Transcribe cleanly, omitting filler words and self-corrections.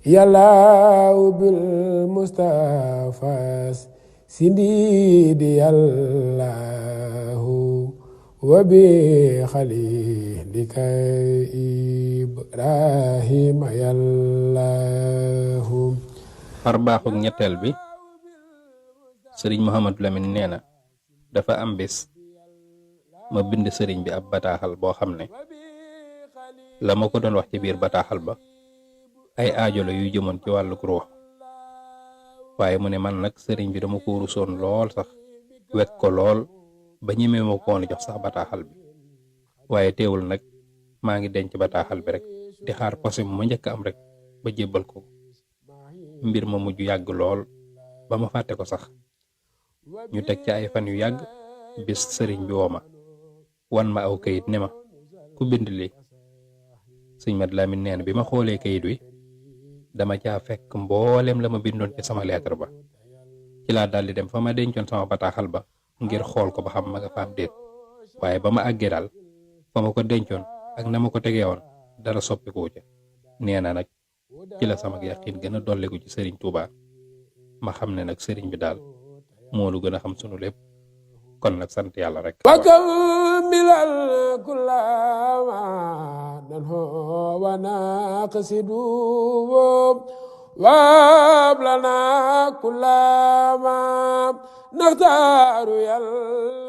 yàllaaw bil Mustafa sindidi yàllaahu wa bi xalilika Ibrahima yàllaahu. far baaxug ñetteel bi sëriñ Mouhamadou Lamine nee na dafa am bés ma bind sëriñ bi ab bataaxal boo xam ne la ma ko doon wax ci biir bataaxal ba ay aajo la yu jëmoon ci wàllu ruux waaye mu ne man nag sëriñ bi dama ko rusoon lool sax wekk ko lool ba ñemee ma ko woon jox sax bataaxal bi waaye teewul nag maa ngi denc bataaxal bi rek di xaar posé mu ma njëkk am rek ba jébbal ko mbir ma mujj yàgg lool ba ma fàtte ko sax ñu teg ci ay fan yu yàgg bis sëriñ bi woo ma wan ma aw kayit ne ma ku bind li sëñ Mat Lamin nee na bi ma xoolee kayit wi dama caa fekk mboolem la ma bindoon ci sama lettre ba ci laa daldi dem fa ma dencoon sama bataaxal ba ngir xool ko ba xam ma nga faam déet waaye ba ma àggee daal fa ma ko dencoon ak na ma ko tegee woon dara soppikuwu ca nee na nag ci la sama yaqin gën a dolliku ci sëriñ Touba ma xam ne nag sëriñ bi daal moo lu gën a xam sunu lépp kon nag sant yàlla rek. wakam milal kullama danho wa naqsidu waab lana kullama naxtaaru yàlla